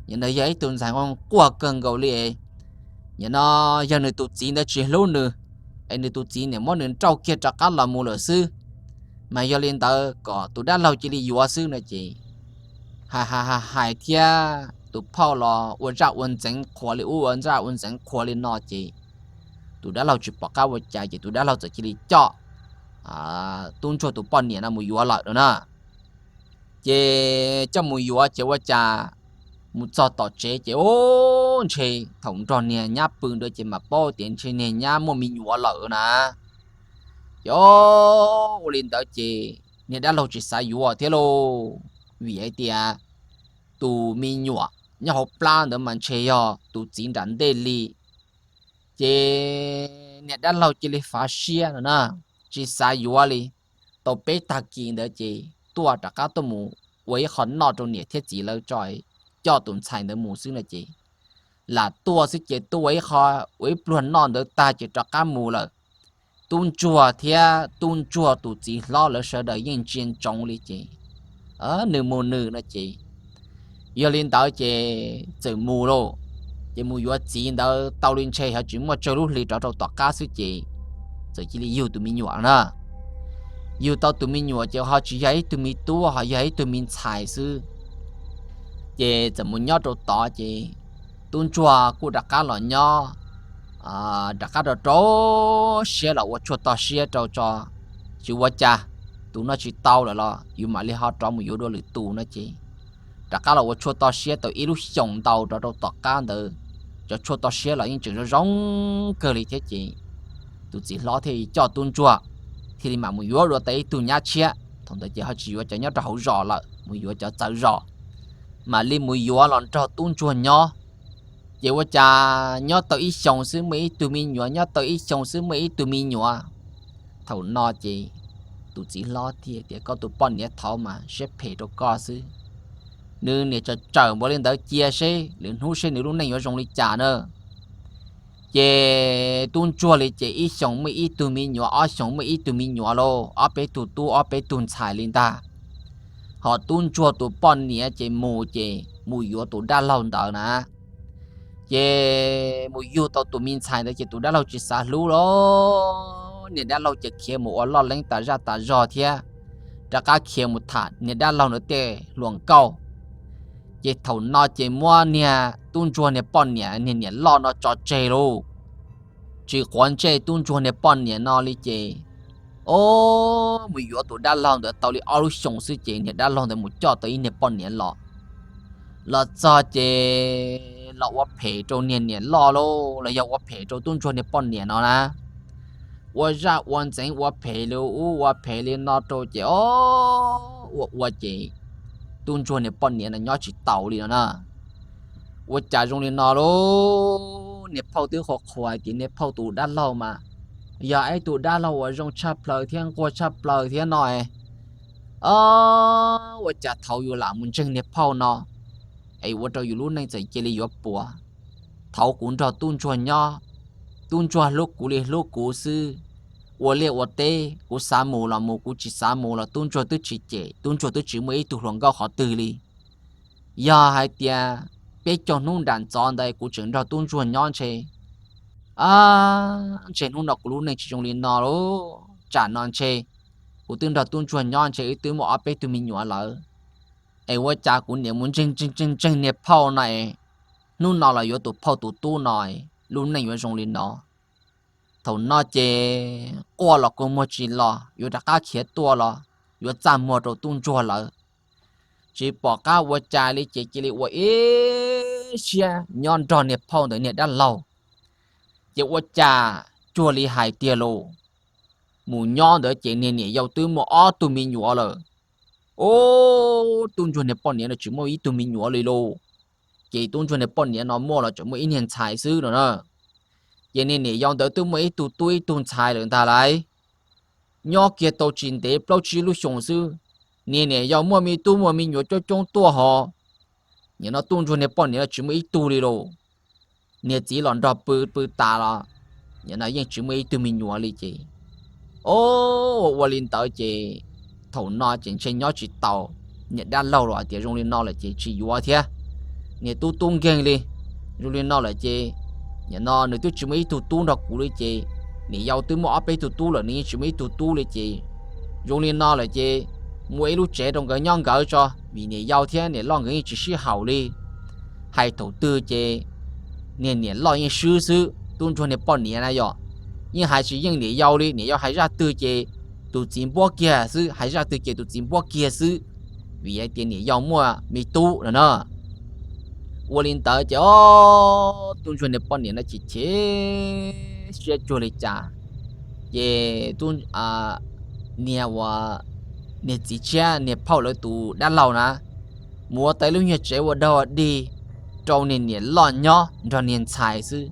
nim no yog ib tug ntxhais quaj kawg nkaus li. Nim no yog nws tus txiv ntawd tsis hlub nws, es nws tus txiv niam muab nws nrauj kiag rov qab los mus lawm xwb, mas yog li ntawd kom tus dab laug cia li yuav xwb no ces hais hais hais thiab tus phauj los ua zaj ua ntxeev qhuas li ub ua zaj ua ntxeev qhuas li no ces tus dab laug tsis pom qab ua cas ces tus dab laug txawm cia li coj tub ntsuag tus poj niam no mus yuav lawm no na. Ces coj mus yuav ces ua cas mus txog tom tsev ces ub, ntshe thaum nrog niag nyab pw ntawd ces mam paub tias ntshe niag nyab muaj me nyuam lawm na. Ces ua li ntawd ces niag dab laug tsis xav yuav thiab lauj, vim hais tias tus me nyuam nyob hauv plab ntawd mas ntshe yog tus txiv nram ntej li. Ces niag dab laug cia li fav siab no na, tsis xav yuav li. Tau peb tag kis ntawd ces tuaj rov qab tuaj mus ua ib qho noj rau niam thiab txiv lawv tso, coj tus ntxhais ntawd mus xwb no ces lam tuaj xwb ces tuaj ua ib qho, ua ib pluag noj ntawd tag ces rov qab mus lawm. Tub ntsuag thiab tub ntsuag tus txiv hlob lawv sawv daws yeej ntsia ntsoov li ces nws mus nws no ces yog li ntawd ces txawm mus lauj. Ces mus yuav txiv ntawd tau li ntshe ho tsis muaj tsawg lub hli rov rau tom qab xwb ces txawm cia li yug tus me nyuam na. Yug tau tus me nyuam ces ho tsis yog ib tug me tub, ho yog ib tug me ntxhais xwb. Ces txawm mus nyob rau tod ces tub ntsuag kuj rov qab los nyob, rov qab rau rau siab los ua tshuaj toj siab rau tso. Tsis ua cas, tus no tsis tau lawm los yus mam li ho rov mus yuav dua lwm tus no ces rov qab los ua tshuaj toj siab tau ib lub xyoos ntau rov rau tom qab ntawd. cov tshuaj toj siab los yeej tseem zoo zoo kawg li thiab ces tus txiv hlob thiaj li coj tub ntsuag thiaj li mam mus yuav dua tau ib tug nyab tshiab. Thaum ntawd ces ho tsis yuav cov nyob rau hauv zos lawm, mus yuav cov txawv zos, mam li mus yuav los nrog tub ntsuag nyob. Ces ua cas nyob tau ib xyoos xwb muaj ib tug me nyuam, nyob tau ib xyoos xwb muaj ib tug me nyuam. Thaum no ces tus txiv hlob thiaj tias, koj tus poj niam thaud mas siab phem rau koj xwb, nws niam tsawm tsawm npaum li ntawd, cia seb lwm hnub seb nws lub neej yuav zoo li cas na. Ces tub ntsuag li ces ib xyoos muaj ib tug me nyuam, ob xyoos muaj ib tug me nyuam lauj, ob peb tug tub ob peb tug ntxhais li ntag. Ho tub ntsuag tus poj niam ces mus ces mus yuav tus dab laug ntawd na. Ces mus yug tau tus me ntxhais ntawd ces tus dab laug tsis xav hlub los, niag dab laug ces khiav mus ua loj leeb tas zaj tas zog thiab, rov qab khiav mus tham niag dab laug ntawd tej hluas nkauj. Ces thaum no ces muab niag tub ntsuag niag poj niam, niag niam loj no tso tseg lauj. Tsis quav ntsej tub ntsuag niag poj niam no li ces, o, mus yuav tus dab laug ntawd tau li ob lub xyoos xwb ces niag dab laug ntawd mus coj tau ib niag poj niam los. Los txog ces los ua phem rau niag niam loj lauj, los yog ua phem rau tub ntsuag niag poj niam no na. Ua zaj ua ntxeev ua phem li ub ua phem li no rau ces, o, ua ua ces tub ntsuag niag poj niam no nyob tsis taus li no na. Ua cas zoo li no lauj? Niag phauj twb qhuas qhuas hais tias niag phauj tus dab laug mas yog ib tug dab laug uas zoo tshaj plaws thiab nquag tshaj plaws thiab no. O, ua cas thaud yus lam mus ntseeg niag phauj no es ua rau yus lub neej txawm cia li yuav puas. Thaud kuv nrog tub ntsuag nyob, tub ntsuag hlub kuv li hlub kuv xwb, ua liaj ua teb kuv xav mus los mus, kuv tsis xav mus los tub ntsuag twb tsis cem, tub ntsuag twb tsis muaj ib tug hluas nkauj qhov twg li. Yog hais tias peb caug hnub nram ntxov ntawd kuv tseem nrog tub ntsuag nyob ntshe, a, ntshe hnub no kuv lub neej tsis zoo li no lauj. Tsam no ntshe kuv twb nrog tub ntsuag nyob ntshe wb twb muaj ob peb tug me nyuam lawm. Es ua cas kuv niam mus ntseeg ntseeg ntseeg niag phauj no es hnub no los yuav tus phauj tus tub no, lub neej yuav zoo li no. Thaum no ces quaj los kua muag tsis los, yuav rov qab khiav tuaj los yuav txaj muag rau tub ntsuag lawm. Tsis pom qab ua cas li ces cia li ua ib siab nyob nrog niag phauj ntawd niag dab laug. Ces ua cas cuag li hais tiag lauj, mus nyob ntawd ces niag niam yau twb muaj ob tug me nyuam lawm. Ub, tub ntsuag niag poj niam no tsis muaj ib tug me nyuam li lauj. Ces tub ntsuag niag poj niam no muaj los tseem muaj ib niag ntxhais xwb no na. Ces niag niam yau ntawd twb muaj ib tug tub ib tug ntxhais lawm ntag lauj. Nyob kiag tau tsis ntev plaub tsib lub xyoos xwb, niag niam yau muaj me tub muaj me nyuam coob coob tuaj hos. Nim no tub ntsuag niag poj niam no tsis muaj ib tug li lauj. Niag txiv los nrog pw pw tas los, nim no yeej tsis muaj ib tug me nyuam li ces, o, ua ua li ntawd ces thaum no ces ntshe nyob tsis tau. Niag dab laug los hais tias zoo li no lawm ces tsis yuav thiab, niag tub tub nkeeg li. Zoo li no lawm ces nim no nws twb tsis muaj ib tug tub nrog kuv li ces, niam yau twb muaj ob peb tug tub lawm nws yeej tsis muaj ib tug tub li ces, zoo li no lawm ces muaj ib lub tsev rau nkawd nyob nkawd tso, vim niam yau thiab niam loj nkawd yeej tsis sib haum li. Hais thaum twg ces niag niam loj yeej swb xwb, tub ntsuag niag poj niam na yog, yeej hais tsis yeej niam yau li. Niam yau hais zaj twg ces tus txiv npuab kiag xwb, hais zaj twg ces tus txiv npuab kiag xwb, vim hais tias niam yau muaj me tub no na. Ua li ntawd ces, o, tub ntsuag niag poj niam no chim chim siab cuag li cas. Ces niag ua, niag txiv tshiab niag phauj lawv tus dab laug na, mus ua tau ib lub nyuag tsev ua dog dig rau niag niam loj nyob nrog niag ntxhais xwb.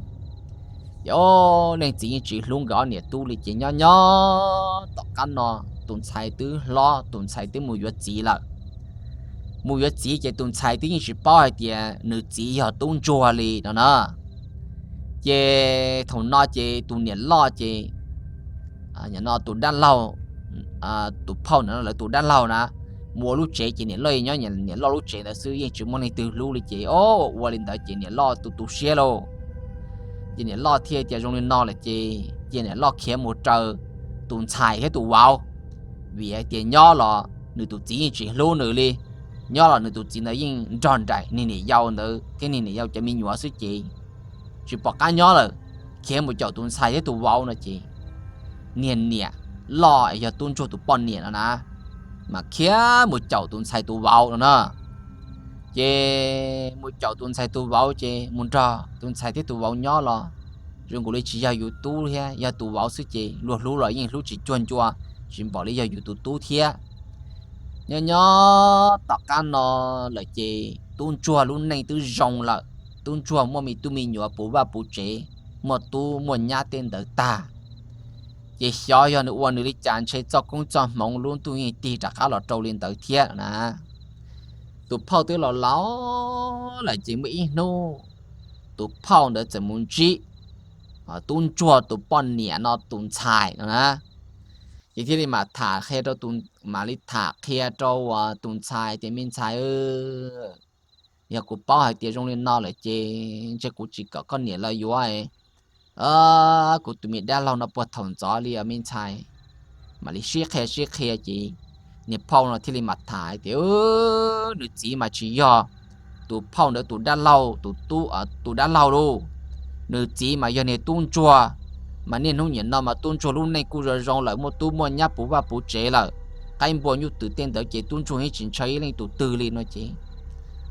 Ces, o, leej txiv yeej tsis hlub nkawd ob niam tub li ces nyob nyob tom qab no tus ntxhais twb hlob, tus ntxhais twb mus yuav txiv lawm. Mus yuav txiv ces tus ntxhais twb yeej tsis paub hais tias nws txiv yog tub ntsuag li no na. Ces thaum no ces tus niam loj ces, nim no tus dab laug, tus phauj no lawv tus dab laug na, mus ua lub tsev ces niam loj nyob niam loj lub tsev ntawd xwb, yeej tsis muaj leej twg hlub li ces, o, ua li ntawd ces niam loj tu tu siab lauj. Ces niam loj thiaj tias zoo li no lawm ces cia niam loj khiav mus raws tus ntxhais thiab tus vauv, vim hais tias nyob los nws tus txiv yeej tsis hlub nws li, nyob los nws tus txiv ntawd yeej nrog nraim niag niam yau ntawd thiab niag niam yau cov me nyuam xwb ces tsis pom qab nyob lawm, khiav mus caum tus ntxhais thiab tus vauv no ces niag niam loj yog tub ntsuag tus poj niam no na, mas khiav mus caum tus ntxhais tus vauv no na. Ces mus caum tus ntxhais tus vauv ces mus nrog tus ntxhais thiab tus vauv nyob los zoo nkaus li tsis yog yus tub thiab, yog tus vauv xwb ces luag hlub los yeej hlub tsis cuag ncua, tsis npaum li yog yus tus tub thiab. Nyob nyob tom qab no lawm ces tub ntsuag lub neej twb zoo lawm, tub ntsuag muaj me tub me nyuam puv vaj puv tsev, muaj tub muaj nyab tej ntawd tag. Ces xyov yog nws ua nws li cas ntshe txoj koob txoj hmoov lub ntuj yeej tig rov qab los rau li ntawd thiab na. Tus phauj twb los laus lawm ces muaj ib hnub tus phauj ntawd txawm mus ntsib tub ntsuag tus poj niam no tus ntxhais no na. Ces thiaj li mam tham qhia rau, mam li tham qhia rau tus ntxhais tias, me ntxhais, yog kuv paub hais tias zoo li no lawm ces ntshe kuv tsis kom koj niam los yuav. Kuv tus me dab laug no puag thaum ntxov li os me ntxhais. Mam li sib qhia sib qhia ces niag phauj no thiaj li mam tham hais tias, nws txiv mas tsis yog tus phauj ntawd tus dab laug, tus tub, tus dab laug lauj. Nws txiv mas yog niag tub ntsuag, mas niaj hnub nim no mas tub ntsuag lub neej kuj zoo zoo lawm, muaj tub muaj nyab puv vaj puv tsev lawm, qaib npua nyuj twm tej ntawd ces tub ntsuag yeej tsis ntshaw ib leej tus twg li no ces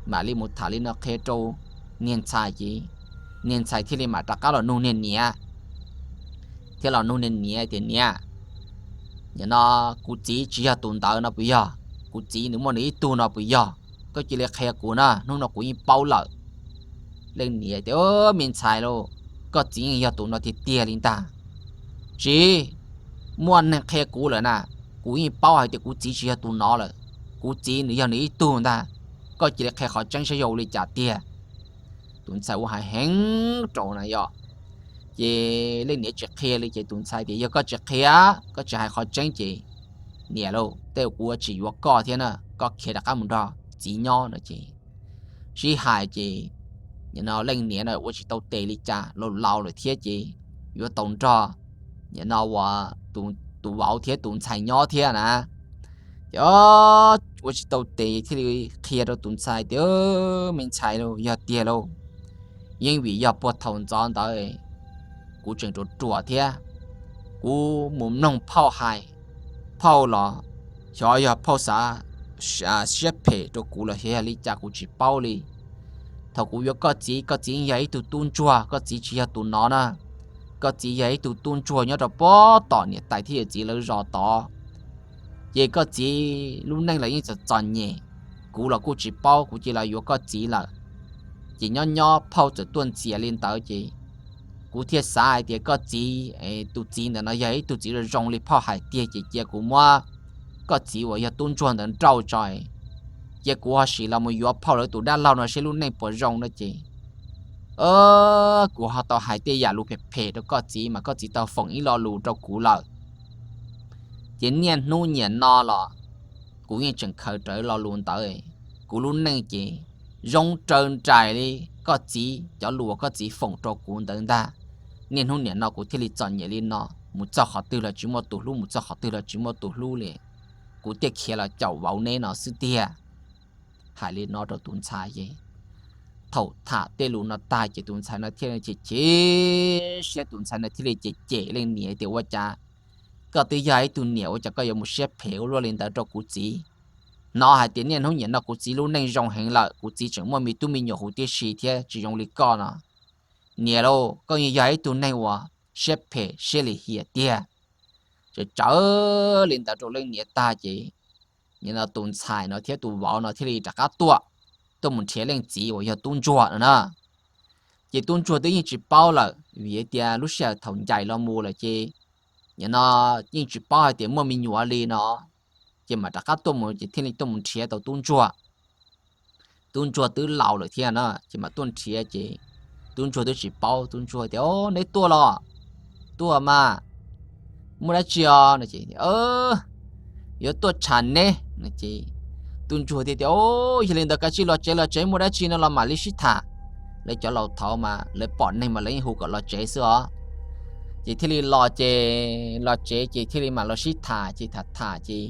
mam li mus tham li no qhia rau niag ntxhais ces niag ntxhais thiaj li mam rov qab los nug niag niam, thiab los nug niag niam tias, niam, nim no kuv txiv tsis yog tus ntawd no puas yog? Kuv txiv nws muaj nws ib tug no puas yog? Koj cia li qhia kuv na, hnub no kuv yeej paub lawm. Leej niam tias, me ntxhais lauj, koj txiv yeej yog tus no tiag tiag li ntag. Tsis muaj neeg qhia kuv lawm na, kuv yeej paub hais tias kuv txiv tsis yog tus no lawm, kuv txiv nws yog nws ib tug ntag. Koj cia li qhia qhov tseeb saib yog ua li cas tiag. Tus ntxhais ua hais heev rau na yom. Ces leej niam tsis qhia li ces tus ntxhais tias, yog koj tsis qhia, koj tsis hais qhov tseeb ces niam lauj, tej zaum kuv ua tsis yuav koj thiab na, koj khiav rov qab mus nrog txiv nyob no ces sib hais ces nim no leej niam no ua tsis tau tes li cas, laus laus lawm thiab ces yuav tau nrog nim no uas tus vauv thiab tus ntxhais nyob thiab na. Ces ua tsis tau tes thiaj li qhia rau tus ntxhais tias, me ntxhais lauj, yog tiag lauj, yeej vim yog puag thaum ntxov ntawd kuv tseem ruam ruam thiab, kuv mus mloog phauj hais, phauj los xyov yog phauj xav siab phem rau kuv los xyov yog li cas kuv tsis paub li. Thaum kuv yuav koj txiv, koj txiv yog ib tug tub ntsuag, koj txiv tsis yog tus no na. Koj txiv yog ib tug tub ntsuag nyob rau puag tom niam tais thiab yawm txiv lawv zos tod. Ces koj txiv lub neej los yeej txom txom nyem, kuv los kuj tsis paub, kuv cia li yuav koj txiv lawm. Ces nyob nyob phauj txawm tuaj ntxias li ntawd ces kuv thiaj xav hais tias koj txiv, tus txiv ntawm no yog ib tug txiv zoo zoo li phauj hais tiag ces cia kuv muab koj txiv uas yog tub ntsuag ntawd nrauj tso, cia kuv ho sim los mus yuav phauj lawv tus dab laug no seb lub neej puas zoo no ces kuv ho tau hais tej yam lus phem phem rau koj txiv mas koj txiv tau foom ib lo lus rau kuv lawm. Ces niaj hnub niam no los kuv yeej tseem khaws rawv lo lus ntawd. Kuv lub neej ces zoo raws nraim li koj txiv cov lus uas koj txiv foom rau kuv ntawd ntag. Niaj hnub niam no kuv thiaj li txom nyem li no, mus txog qhov twg los tsis muaj tus hlub, mus txog qhov twg los tsis muaj tus hlub li. Kuv thiaj khiav los caum vauv neb no xwb tiag. Hais li no rau tus ntxhais ces thaum tham tej lus no tag ces tus ntxhais no thiaj li chim chim siab, tus ntxhais no thiaj li cem cem leej niam tias ua cas koj twb yog ib tug niam ua cas koj yuav mus siab phem ua luaj li ntawd rau kuv txiv. Hnov hais tias niaj hnub niam no kuv txiv lub neej zoo heev lawm, kuv txiv tseem muaj me tub me nyuam huv tib si thiab tsis zoo li koj no. Niam lauj, koj yeej yog ib tug neeg uas siab phem siab lim hiam tiag. Txawm tsawv li ntawd rau leej niam tag ces nim no tus ntxhais no thiab tus vauv no thiaj li rov qab tuaj, tuaj mus nrhiav leej txiv uas yog tub ntsuag no na. Ces tub ntsuag twb yeej tsis paub lawm vim tias lub sij hawm thaum ncaim los mus lawm ces nim no yeej tsis paub hais tias muaj me nyuam li no. Ces mam rov qab tuaj mus ces thiaj li tuaj mus nrhiav tau tub ntsuag. Tub ntsuag twb laus lawm thiab na ces mam tuaj nrhiav ces tub ntsuag twb tsis paub, tub ntsuag tias, neb tuaj los? Tuaj mas. Muaj dab tsi os? Yuav tuaj tsham neb. Tub ntsuag thiaj tias, yog li ntawd kav tsij los tsev, los tsev muaj dab tsi no los mam li sib tham. Lawv cov laus thaud mas lawv pom neeg mas lawv yeej hu kom los tsev xwb os. Ces thiaj li los ces, los tsev ces thiaj li mam los sib tham ces tham tham ces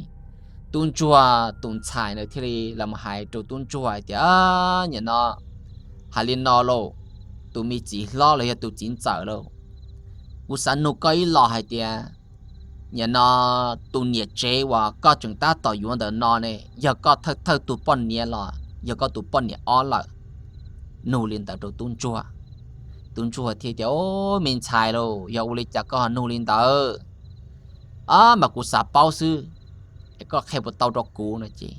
tub ntsuag tus ntxhais na thiaj li los hais rau tub ntsuag hais tias, nim no hais li no lauj, tus me txiv hlob los yog tus txiv ntxawm lauj, kuv xav nug koj ib los hais tias nim no tus niam tsev uas koj tseem tab tom yuav ntawm no ne yog koj thawj thawj tug poj niam los yog koj tus poj niam ob lawm. Nug li ntawd rau tub ntsuag. Tub ntsuag thiaj tias, Au, me ntxhais lauj, yog ua li cas koj ho nug li ntawd? Ab, mas kuv xav paub xwb, es koj qhia puas tau rau kuv? no ces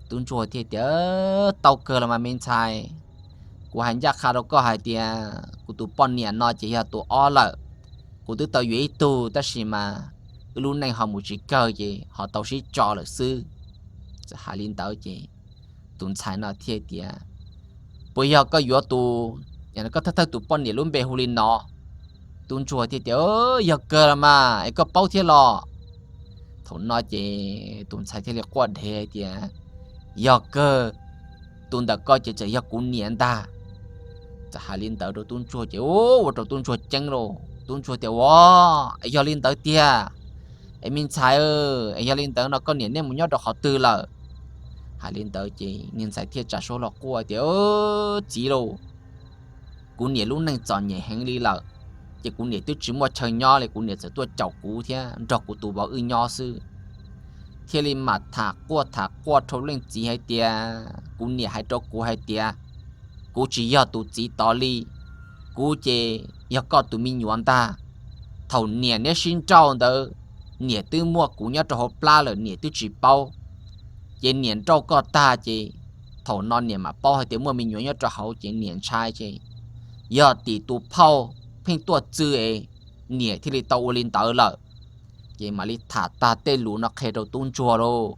tub ntsuag thiaj tias, Tau kawg los mas me ntxhais, kuv hais ncaj qha rau koj hais tias kuv tus poj niam no ces yog tus ob lawm. Kuv twb tau yuav ib tug tab sis mas wb lub neej ho mus tsis kawg ces ho tau sib tso lawm xwb. Txawm hais li ntawd ces tus ntxhais no thiaj tias, Puas yog koj yuav tus, koj thawj thawj tus poj niam lub npe hu li no? Tub ntsuag thiaj tias, Yog kawg los mas, es koj paub thiab los? Thaum no ces tus ntxhais thiaj li quaj dhev hais tias, Yog kawg, tus ntawm koj ces txawm yog kuv niam ntag. Txawm hais li ntawd rau tub ntsuag ces ua rau tub ntsuag ceeb lauj. Tub ntsuag tias, Ua, es yog li ntawd tiag? Es me ntxhais, es yog li ntawd no koj niam nej mus nyob rau qhov twg lawm? Hais li ntawd ces niag ntxhais thiaj tsa suab los quaj tias, Txiv lauj, kuv niam lub neej txom nyem heev li lawm, ces kuv niam twb tsis muaj chaw nyob li, kuv niam txawm tuaj caum kuv thiab nrog kuv tus vauv wb nyob xwb. Thiaj li mam tham quaj tham quaj rau leej txiv hais tias, Kuv niam hais rau kuv hais tias kuv tsis yog tus txiv tod li, kuv ces yog koj tus me nyuam ntag. Thaum niam neb sib nrauj ntawd, niam twb muaj kuv nyob rau hauv plab lawm niam twb tsis paub. Ces niam nrauj koj tag ces thaum no niam mam paub hais tias muaj me nyuam nyob rau hauv ces niam ntshai ces yog tim tus phauj pheej tuaj txwv es niam thiaj li tau ua li ntawd lawm. Ces mam li tham tag tej lus no qhia rau tub ntsuag lauj.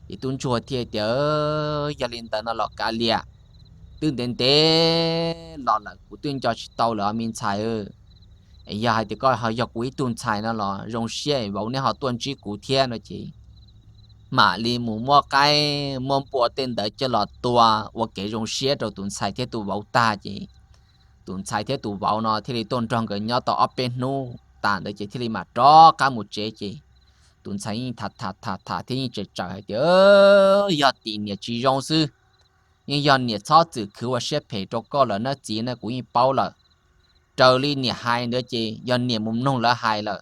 Ces tub ntsuag thiaj tias, Yog li ntawd no los kav liam, twb ntev ntev los lawm kuv twb nco tsis tau lawm os me ntxhais. Es yog hais tias koj ho yog kuv ib tug ntxhais no los zoo siab vauv neb ho tuaj ntsib kuv thiab no ces mam li mus muab qaib muab npua tej ntawd coj los tua ua kev zoo siab rau tus ntxhais thiab tus vauv tag ces tus ntxhais thiab tus vauv no thiaj li tuaj nrog nkawd nyob tau ob peb hnub tas ntawd ces thiaj li mam rov qab mus tsev ces tus ntxhais yeej tham tham tham tham thiab yeej tseem tsawm hais tias, Yog tim niam tsis zoo xwb, yeej yog niam txhob txwm khwv ua siab phem rau koj lawm nawb txiv na, kuv yeej paub lawm. Raws li niam hais ntawd ces yog niam mus mloog lawv hais lawm,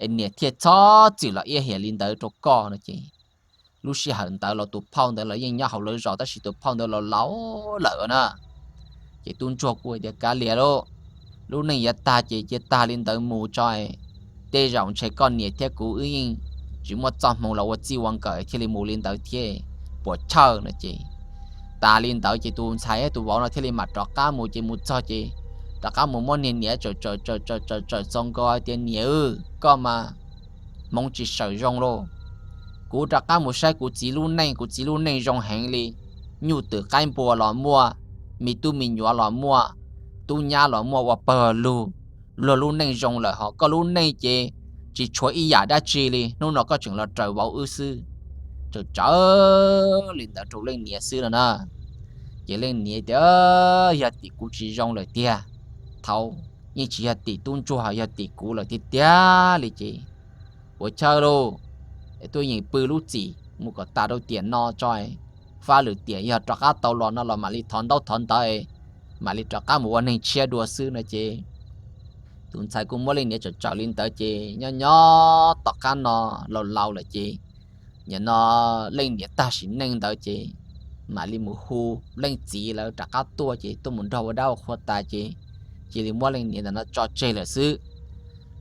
es niam thiaj txhob txwm los iab hiam li ntawd rau koj no ces lub sij hawm ntawd los tus phauj ntawd los yeej nyob hauv lawv zos tab sis tus phauj ntawd los laus lawm na. Ces tub ntsuag kuj tias, Kav liam lauj, lub neej yuav tag ces cia tag li ntawd mus tso, tej zaum ntshe koj niam thiab kuv wb yeej tsis muaj txoj hmoo los ua txij ua nkawm thiaj li mus li ntawd thiab, puas chawj no ces tas li ntawd ces tus ntxhais thiab tus vauv no thiaj li mam rov qab mus ces mus txog ces rov qab mus muab niag niam tsawm tsawm tsawm tsawm tsawm tsawm txaus nkaus hais tias, Niam, koj mas hmoov tsis sawm zoo lauj. Kuv rov qab mus saib kuv txiv lub neej, kuv txiv lub neej zoo heev li, nyuj twm qaib npua los muaj, me tub me nyuam los muaj, tub nyab los muaj ua pawg lug, luag lub neej zoo lawm ho koj lub neej ces tsis tshuav ib yam dab tsi li, hnub no koj tseem los raws vauv wb xwb. Tsawm tsawm li ntawd rau leej niam xwb no na. Ces leej niam tias, Yog tim kuv tsis zoo lawm tiag, thaum yeej tsis yog tim tub ntsuag, yog tim kuv lawm tiag tiag li ces puas chawj lauj, es tuaj yeem pw lub txim mus kom tas rau tiam no tso, fab lwm tiam yog rov qab tau los no los mam li thov ntaub thov ntawv, mam li rov qab mus ua neeg tshiab dua xwb no ces tus ntxhais kuj muab leej niam tsawm tsawm li ntawd ces nyob nyob tom qab no laus laus lawm ces nim no leej niam tag sim neej ntawd ces mam li mus hu leej txiv lawv rov qab tuaj ces tuaj mus nrog ua dab ua qhua tas ces cia li muab leej niam ntawm no tso tseg lawm xwb.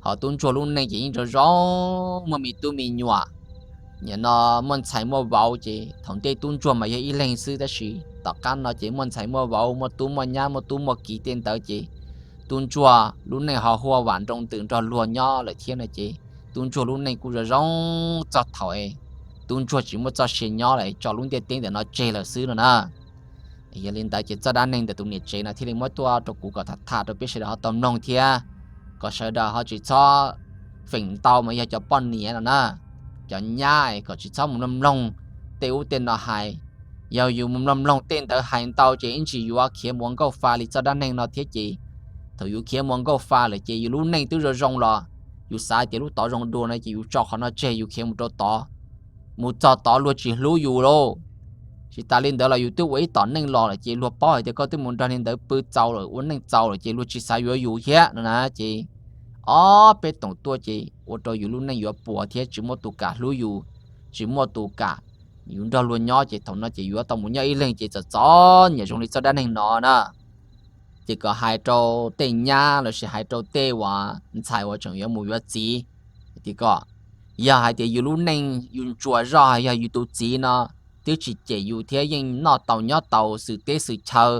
Ho tub ntsuag lub neej ces yeej zoo zoo, muaj me tub me nyuam, nim no muaj ntxhais muaj vauv ces thaum ntej tub ntsuag mas yog ib leeg xwb tab sis tom qab no ces muaj ntxhais muaj vauv, muaj tub muaj nyab, muaj tub muaj kiv tej ntawd ces tub ntsuag lub neej ho huaj vam nroo ntws nrog luag nyob lawm thiab no ces tub ntsuag lub neej kuj zoo zoo txog thaum tub ntsuag tsis muaj txoj sia nyob lawm tso lub ntiaj teb ntawm no tseg lawm xwb no na. Yog li ntawd ces txoj dab neeg ntawm tus niam tsev no thiaj li muab tuaj rau kuv kom tham tham rau peb sawv daws ho tau mloog thiab kom sawv daws ho tsis txhob feem ntau mas yog cov poj niam no na, cov nyab kom tsis txhob mus mloog mloog tej ub tej no hais. Yog yus mus mloog mloog tej ntawd hais ntau ces ib ntsis yuav khiav mus ua nkauj fa li txoj dab neeg no thiab ces thaum yus khiav mus ua nkauj fa lawm ces yus lub neej twb zoo zoo los yus xav tias lub tod zoo dua no ces yus tso qhov no tseg yus khiav mus rau tod, mus txog tod luag tsis hlub yus lauj. Tsis tas li ntawd los yus twb ua ib tom neej los lawm ces luag paub hais tias koj twb mus nrog li ntawd pw txaus lawm ua neej txaus lawm ces luag tsis xav yuav yus thiab no na ces ob peb toom tuaj ces ua rau yus lub neej yuav puas thiab tsis muaj tus kam hlub yus, tsis muaj tus kam yus nrog luag nyob ces thaum no ces yuav tau mus nyob ib leeg ces txom txom nyem zoo li txoj dab neeg no na. Ces kom hais rau tej nyab lossis hais rau tej uas ntxhais uas tseem yuav mus yuav txiv, tias kom, yog hais tias yus lub neej yus ntsuas zoj yog yus tus txiv no twb tsis cem yus thiab yeej noj tau nyob tau xwm teb xwm chaw,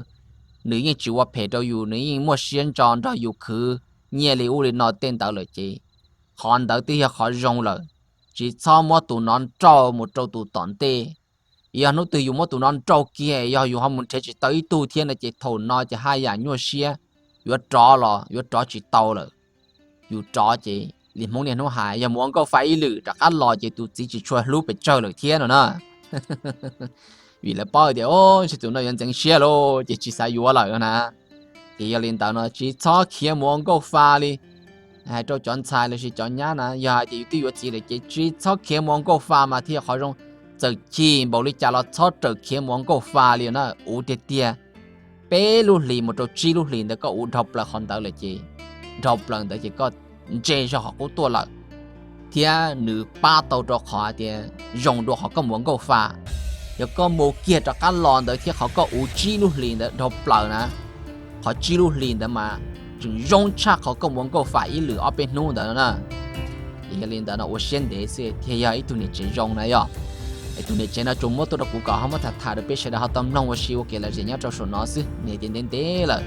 nws yeej tsis ua phem rau yus, nws yeej muaj siab ntso nrog yus khwv nyiaj li ub li no tej ntawd lawm ces qhov ntawd twb yog qhov zoo lawm. Tsis txhob muab tus no nrauj mus rau tus tom ntej. Yog hnub twg yus muab tus no nrauj kiag yog yus ho mus nrhiav tsis tau ib tug thiab no ces thaum no ces haj yam nyuaj siab, yuav rov los yuav rov tsis tau lawm. Yus rov ces li Hmoob niaj hnub hais yog mus ua nkauj fa ib lwm rov qab los ces tus txiv tsis tshua hlub pes tsawg lawm thiab no na. Vim lawv paub tias o, ntshe tus no yuav ntxeev siab lawm ces tsis xav yuav lawm na. Ces yog li ntawd no tsis txhob khiav mus ua nkauj fa li. Hais rau cov ntxhais lossis cov nyab na, yog hais tias yus twb yuav txiv lawm ces tsis txhob khiav mus ua nkauj fa mas thiaj qhov zoo. Txawm chim npaum li cas los txhob rawm khiav mus ua nkauj fa li na, uv tiag tiag. Peb lub hlis mus rau tsib lub hlis ntawd koj uv dhau plaws qhov ntawd lawm ces, dhau plaws ntawd ces koj ntse zog qhov qub tuaj lawm, thiab nws pab tau rau qhov hais tias zoo dua qhov koj mus ua nkauj fa. Yog koj mus kiag rov qab los ntawd thiab qhov koj uv tsib lub hlis ntawd dhau plaws na, qhov tsib lub hlis ntawd mas tseem zoo tshaj qhov koj mus ua nkauj fa ib lwm ob peb hnub ntawd na. Yog li ntawd no ua siab ntev xwb thiaj yog ib tug niam tsev zoo na yog. Es tus niam tsev no tsuas muab tuaj rau kuv kom ho muab tham tham rau peb sawv daws ho tau mloog ua si ua kev lom zem nyob rau saum no xwb, nws tias ntev ntev lawm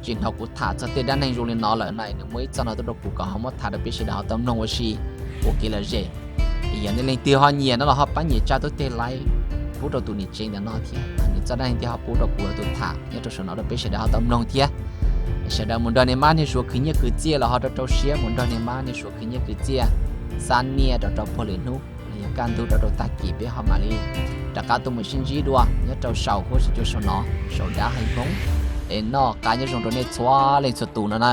tsis hnov kuv tham txog tej dab neeg zoo li no lawm no es nws muab ib txoj no tuaj rau kuv kom ho muab tham rau peb sawv daws ho tau mloog ua si ua kev lom zem. Es yog nej leej twg ho nyiam no los ho pab nyiam tsa tub teg like pub rau tus niam tsev ntawm no thiab, nws txoj dab neeg thiaj ho pub rau kuv tus tham nyob rau saum no rau peb sawv daws ho tau mloog thiab. Sawv daws mus nrog niam mab niag Suav khwv nyiaj khwv txiaj los ho rau rau siab mus nrog niam mab niag Suav khwv nyiaj khwv txiaj, xa niaj rau rau puag lwm hnub los yog kaj ntug rau rau tag kis peb ho mam li rov qab tuaj mus sib ntsib dua nyob rau saum huab saum cua saum no, saum dab heev hmoob. Es noj qab nyob zoo rau nej txhua leej txhua tus no na.